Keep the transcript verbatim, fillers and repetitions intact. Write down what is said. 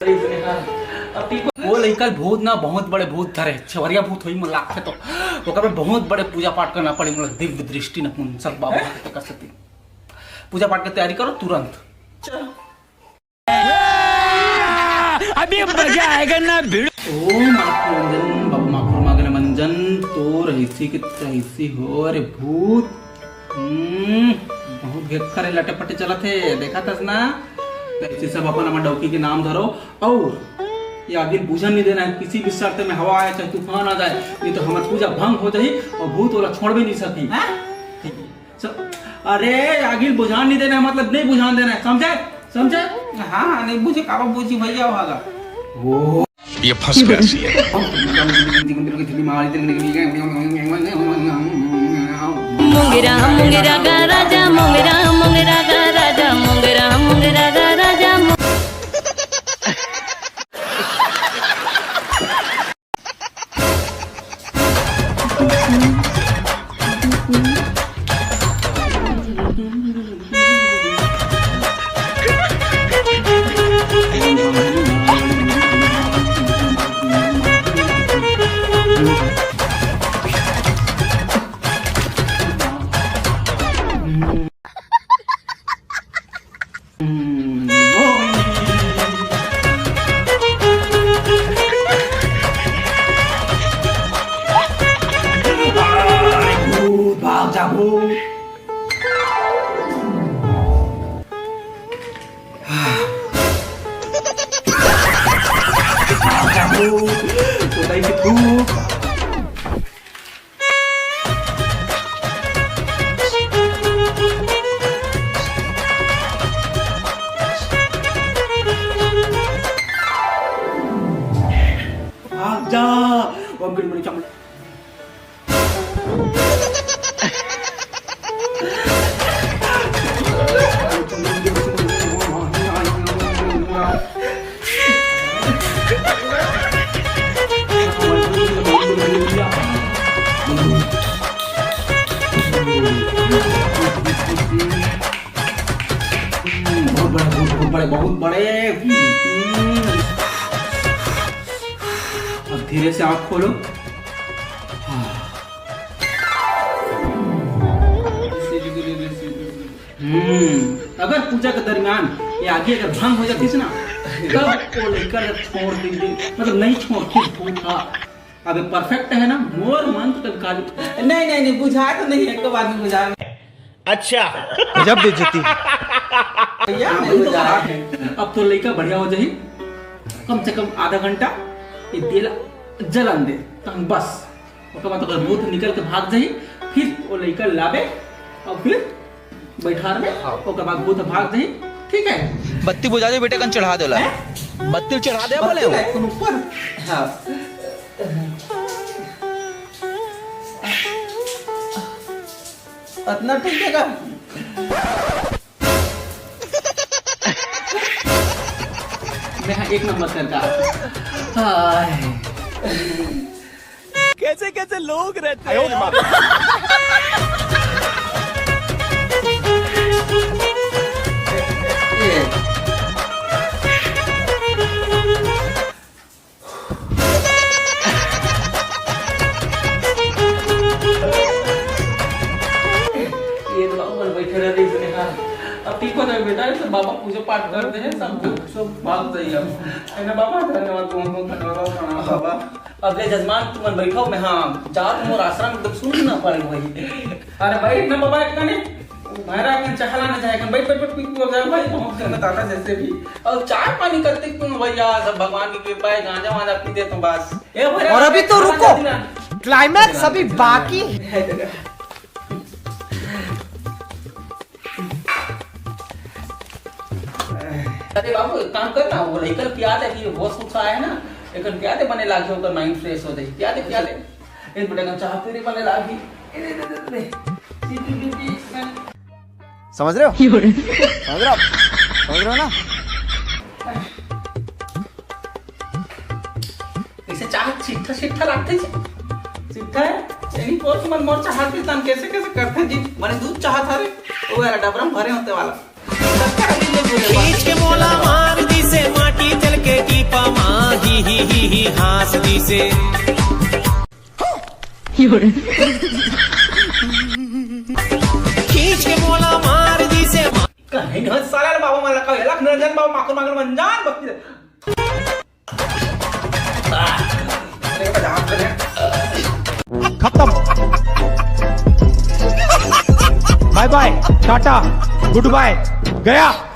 अरे इसने कहा, अब ठीक हो। वो लइका भूत ना, बहुत बड़े भूत धरे, छवरिया भूत होई, मोला लागथे तो ओकर में बहुत बड़े पूजा पाठ करना पड़े, मोला दिव्य दृष्टि नपुंसक बाबा के तक से। पूजा पाठ के तैयारी करो तुरंत। चलो। अभी मजा आएगा ना भिड़ू। ओम आत्मरंजन, बाबा माखुर मागन मंजन, तो रहीसी के रहीसी हो रे भूत। हम्म, बहुत घेक्खर हे, लटे पटे चलत हे, देखत हस ना? ऐसे सब अपन हमर डौकी के नाम धरो, अउ ये आगिल बुझन नहीं देना है, किसी भी शर्त में हवा आए, चाहे तूफान आ जाए, नहीं तो हमर पूजा भंग हो जाही अउ भूत ओला छोड़बे नहीं सकी। हाँ? स-, अरे, आगिल बुझान नहीं देना है, मतलब नहीं बुझान देना है, समझे? समझे? हाँ, हाँ, नहीं बुझे, काबर बुझी भैया वाला। वो ये फंस गया सी है। मुंगरा मुंगरा गा राजा, मुंगरा मुंगरा गा राजा, मुंगरा मुंगरा गा राजा, मुंगरा। भूत, भाग जा, भूत। भाग जा, भूत। उठाई के भूत। भाग जा। वो अंकल मेरे चमड़ा। बहुत बड़े, बहुत, बहुत बड़े, बहुत बड़े। अब धीरे से आँख खोलो। हाँ। हम्म, अगर पूजा के दरमियान ये आगी अगर भंग हो जातिस ना, तब वो लइका ला छोड़ देंगे, मतलब नहीं छोड़तिस भूत हा। अब ये perfect है ना, मोर मंत्र के काली। नहीं, नहीं, नहीं, बुझा तो नहीं, एक बार भी बुझा। अच्छा। गजब बेइज्जती। भैया, नहीं बुझा। अब तो लइका बढ़िया हो जाही, कम से कम आधा घंटा ये दिया ला जलन दे, तहन बस। ओकर बाद ओकर भूत निकल के भाग जाही, फिर वो लइका लाबे अउ फिर बैठारबे, हाँ। ओकर बाद भूत भाग जाही, ठीक है? बत्ती बुझा दे बेटे, कन चढ़ा दे ला। हैं? बत्ती चढ़ा दे बोले बत्ती हो। लाइट के ऊपर। हाँ। अतना ठीक है का? मैं एक नंबर करता। हाय। कैसे कैसे लोग रहते हैं। ये तो बाबू मन बैठे रहते इसने कहा, अब ठीक हो जाए बेटा, ये सब बाबा पूजा पाठ करते हैं, सब, सब भाग जाइए। अब है ना बाबा, धन्यवाद, तुम लोग धन्यवाद, प्रणाम बाबा। अब ले जजमान, तुम बैठो, मैं हाँ जा, तुम और आश्रम एकदम सुन ना पड़े वही। अरे भाई, इतना बाबा, इतना नहीं। महाराज ने चाह लाना चाहे, बैठ, बैठ, बैठ, पी, पी, हो जाए भाई, बहुत करना दादा जैसे भी। और चाय पानी करते क्यों भैया, सब भगवान की कृपा है, गांजा वांजा पी दे तो बस। ए भाई, और अभी तो खाना रुको, जल्दी ला। Climax अभी बाकी है। अरे बाबू, एक काम कर ना, वो लइका ल पिया दे, अभी होश उस आया है ना, एक पिया दे, बने लागे, ओकर mind fresh हो जाए। पिया दे, पिया दे। एक बेटा का चाह पीने वाले लागी। ए, दे, दे, दे, दे। पी, पी, पी, पी। समझ रहे हो? समझ रहे हो आप? समझ रहे हो ना? इसे चाह छिट्ठा छिट्ठा लागथे जी। छिट्ठा है? यही कोर्स मन मोर चाह के तन कैसे कैसे करथे जी? मने दूध चाह था रे, वो वाला डबरा में भरे होते वाला। खींच के मोला मार दिसे माटी चल के। खींच के मोला मार दिसे। कहीं न साला ला बाबा मन ला कहे, लखन रंजन बाबा माखुर माखुर मंजान भक्ति। खत्म। बाय बाय, टाटा, गुड बाय, गया।